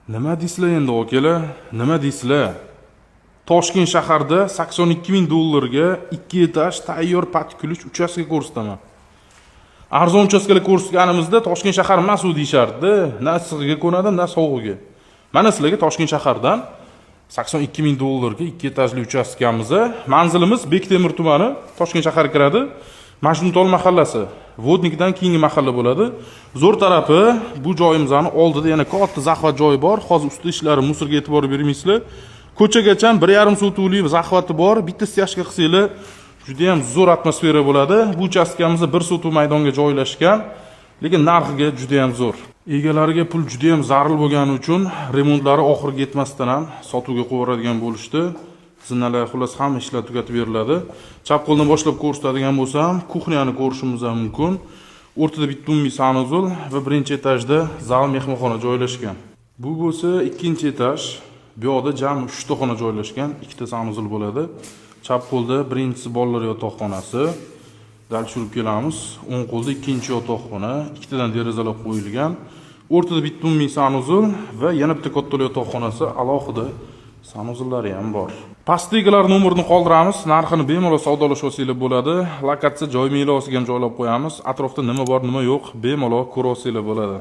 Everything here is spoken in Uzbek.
Nima deysizlar endi, akalar? Nima deysizlar? Toshkent shaharda 82 ming dollarga ikki etaj tayyor под ключ uchastka ko'rsataman. Arzon uchastkalar ko'rsatganimizda Toshkent shahar emas u deyishardi. Na issig'iga ko'nadi, na sovug'iga. Mana sizlarga Toshkent shahardan 82 ming dollarga ikki etajli uchastkamiz. Manzilimiz Bektemir tumani, Toshkent shahari kiradi. Majnuntol mahallasi. Водник dan keyingi mahalla bo'ladi. Zo'r tarafi, bu joyimizni oldida yana katta захват joyi bor. Hozir usti ishlari, мусор ga e'tibor bermaysizlar. Ko'chagacha 1,5 sotuvli захват i bor. Bitta стяжка qilsanglar, juda ham zo'r atmosfera bo'ladi. Bu uchastkamiz 1 sotuv maydonga joylashgan, lekin narxiga juda ham zo'r. Egalariga pul juda ham zarur bo'lgani uchun remontlari oxiriga yetmasdan ham sotuvga qo'yib yuboradigan bo'lishdi. Zinalar, xullas, hamma ishlar tugatib beriladi. Chap qo'ldan boshlab ko'rsatadigan bo'lsam, кухня ni ko'rishimiz ham mumkin. O'rtada bitta umumiy санузел va birinchi etajda zal, mehmonxona joylashgan. Bu bo'lsa ikkinchi etaj. Bu yoqda jami 3 ta xona joylashgan, ikkita санузел bo'ladi. Chap qo'lda birinchisi bolalar yotoqxonasi. Дальше yurib kelamiz. O'ng qo'lda ikkinchi yotoqxona, ikkitadan derazalar qo'yilgan. O'rtada bitta umumiy санузел va yana bitta kattalar yotoqxonasi, alohida санузел lari ham bor. Pastdagilar nomerini qoldiramiz. Narxini bemalol savdolashib olsanglar bo'ladi. Lokatsiya joy melosiga ham joylab qo'yamiz. Atrofda nima bor, nima yo'q, bemalol ko'rib olsanglar bo'ladi.